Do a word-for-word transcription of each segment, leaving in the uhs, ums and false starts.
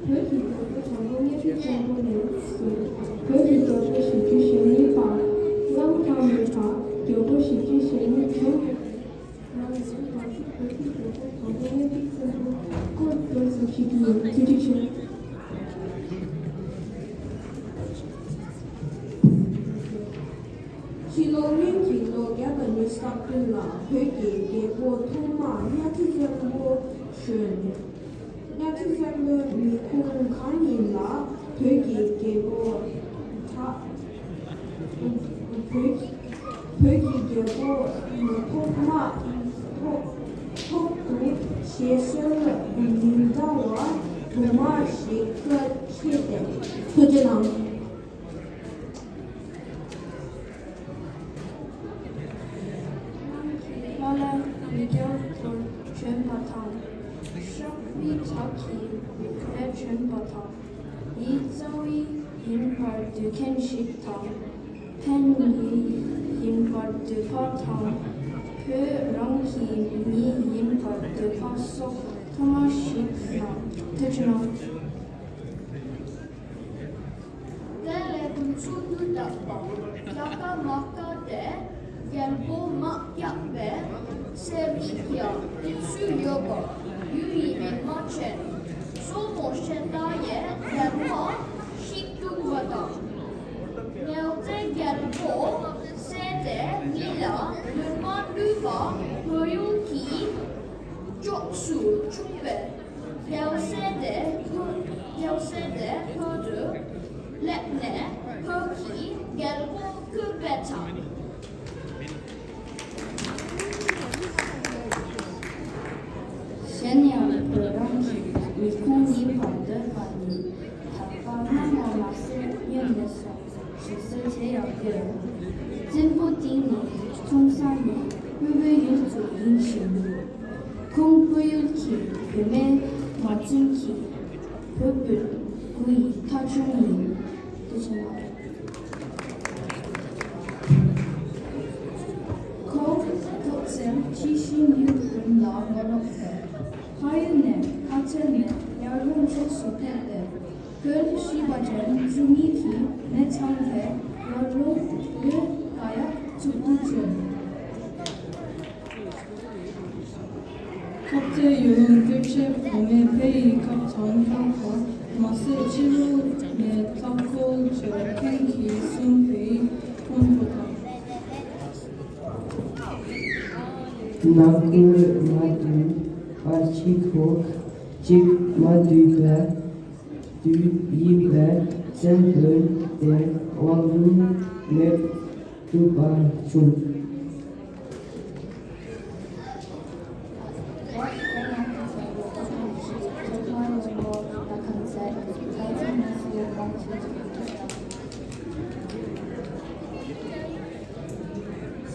བོད་ཀྱི་རྒྱལ་པོ་དང་པོ་གཉའ་ཁྲི་བཙན་པོ་ནས་བཟུང་བོད་ཀྱི་རྒྱལ་པོ་ཞེ་བཅུ་ཞེ་གཉིས་པ་བླ་མ་དང་མེད་པ་རྒྱལ་པོ་ཞེ་བཅུ་ཞེ་གཉིས་བྱོན། ང་ཚོས་ང་ཚོའི་བོད་ཀྱི་རྒྱལ་པོ་དང་པོ་གཉའ་ཁྲི་བཙན་པོ་སྐོར་སྐོར་ཙམ་ཞིག་གི་ཡོད། བརྩི་འཇོག་ཞུ། ཕྱི་ལོ་སྔོན་གྱི་ལོ་བརྒྱ་དང་ཉི་ཤུ་རྩ་བདུན་ལ་བོད་ཀྱི་རྒྱལ་པོ་ཐོག་མ་གཉའ་ཁྲི་བཙན་པོ་བྱོན། གཉའ་ཁྲི་བཙན་པོའི་མི་ཁུངས་གང་ཡིན་ལ་བོད་ཀྱི་རྒྱལ་པོ་ད་བོད་བོད་ཀྱི་རྒྱལ་པོ་ཐོག་མ་ཐོག་ཐོག་ཏུ་བཞེད་སྲོལ་མི་འདྲ་བ་དུ་མ་ཞིག་ཤོད་ཆེད་དེ་ཐུགས་རྗེ་གནང་། ལྷ་ལ་མི་རྒྱལ་པོར་བྱོན་པ་དང་། ཤཱཀྱའི་ཁྲག་གིས་བོད་བྱོན་པ་དང་། ཡིད་གཙང་བའི་ཡིན་པར་འདོད་མཁན་ཞིག་དང་། ཕན་ཡོན་ཡིན་པར་འདོད་པ་དང་། བོད་རང་གི་མི་ཡིན་པར་འདོད་པ་སོགས་ཐོག་མ་ཞིག་དང་ཐུགས་རྗེ་གནང་། དེ་ལས་དུས་ཚོད་དུས་རྟག་པ་ལ་ཀ་མ་ཀ་སྟེ། རྒྱལ་པོ་མ་སྐྱབས་པའི་སྲས་མིག་ཡ་ཏིག་སུ་ཡོད་པ་ཡུལ་ཡི་མིག་མ་ཆེན་སོ་མོ་ཤེ་ཏ་ཡའི་རྒྱལ་པོ་ཞིག་བཏུལ་བ་དང་། ངལ་རྩོལ་རྒྱལ་པོ་སྲས་དེ་མི་ལ་ལུས་མ་བསླུས་པ་བོད་ཡུལ་གྱི་ཕྱོགས་སུ་ཆུག་པས། རྒྱལ་སྲས་དེ་བོད་རྒྱལ་སྲས་དེ་བོད་དུ་སླེབས་ནས་བོད་ཀྱི་རྒྱལ་པོ་བསྐོས་པ་དང་། གཞན་ཡང་བོད་རང་གི་མི་ཁུངས་ཡིན་པར་འདོད་པ་ནི་དད་པ་སྣང་བ་མ་ཟད་སྔོན་ནས་སོང་། ཞུ་སྲོལ་དེ་ཡང་ཡོད། བཙན་པོ་སྟེང་ནས་ཁྱུང་ས་ནས་དབུས་པའི་ཡུལ་དུ་ཡིན་ཞིང་། ཁོང་བོད་ཡུལ་གྱི་བུད་མེད་མ་བཙུན་གྱི་བུ་སྤུན་དགུ་ཡི་ཐ་ཆུང་ཡིན། དེ་བཞིན་ཁོང་ཐོག་མཚན་ཕྱི་བཞིན་ཡུལ་ཀུན་ལ་ངོ་ལོག་མཛད། ཕ་ཡུལ་ནས་ཕ་ཚན་ནས་ཡར་ཀླུང་ཕྱོགས་སུ་ཕེབས་ཏེ། བོད་ཤིས་པ་ཅན་བཅུ་གཉིས་ཀྱི་མི་ཚང་གི་ཡར་ཀླུང་བོད་ཀ་ཡ་བཙུགས་ཏུ་བྱོན། ཁ་གཏད་ཡུལ་ལུང་སྟོད་ཆེན་བུ་མེད་བོད་ཡི་ཁབ་དང་ཁྱོད་ཁ་མ་ཟད་ཕྱི་རུ་ནས་ལྟ་སྐོར་བྱེད་མཁན་གྱི་སུན་པའི་ཕུང་པོ་དང་། ནང་ཁུལ་མ་བསྡུས་པར་ཕྱི་ཁོག་ཅིག་མ་བསྡུས་པར་བསྡུས་ཡིན་པས་བཙན་པོས་དེ་དབང་ལུང་མེད་བསྡུས་པ་བྱུང་།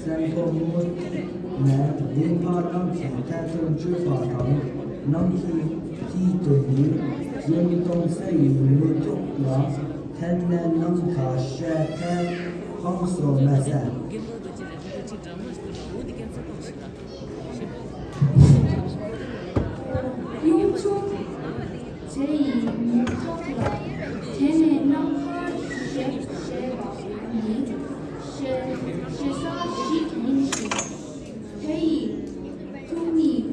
སེམས་པ་མོ་ནས་བདེན་པ་རང་གི་ཐད་དུ་འཇོག་པ་དང་ནང་གི་དུས་དུ་ནི་ཡོད་མི་གཏོང་ས་ཡི་མི་ཐོག་ལ་ཐད་ནས་ནམ་མཁའ་ཤར་ཐལ་ཕངས་སོ་མ་ཟད། གཡུ་མཚོ་དེ་ཡི་མེ་ཏོག་ལ་དེ་ནས་རྣམ་པར་ཤེས་ཞེས་པ་ནི་ཞེ་ཞེ་ས་ཞིག་ཡིན་ཞིང་། དེ་ཡི་ཐུགས་ཉིད་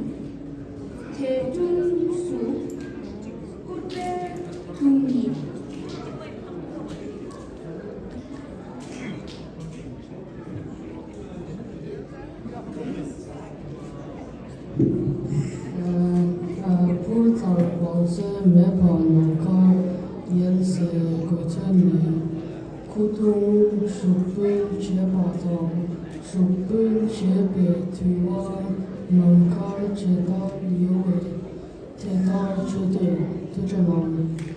དེ་དུས་སུ་སྐུར་པའི་ཐུགས་ཉིད། ཕུར་ཚར་བང་སོའི་མེད་པ་ནམ་མཁར་ཡལ་སའི་གོས་ཆེན་ནི། ཁུ་ཐུང་ཞུགས་འབུལ་བྱས་པ་དང་ཞུགས་འབུལ་བྱས་པའི་དུས་བབ་ནམ་མཁར་ཇི་ལྟར་ཡོད་པ་དེ་ལྟར་བྱེད་དེ་ཐུགས་རྗེ་གནང་།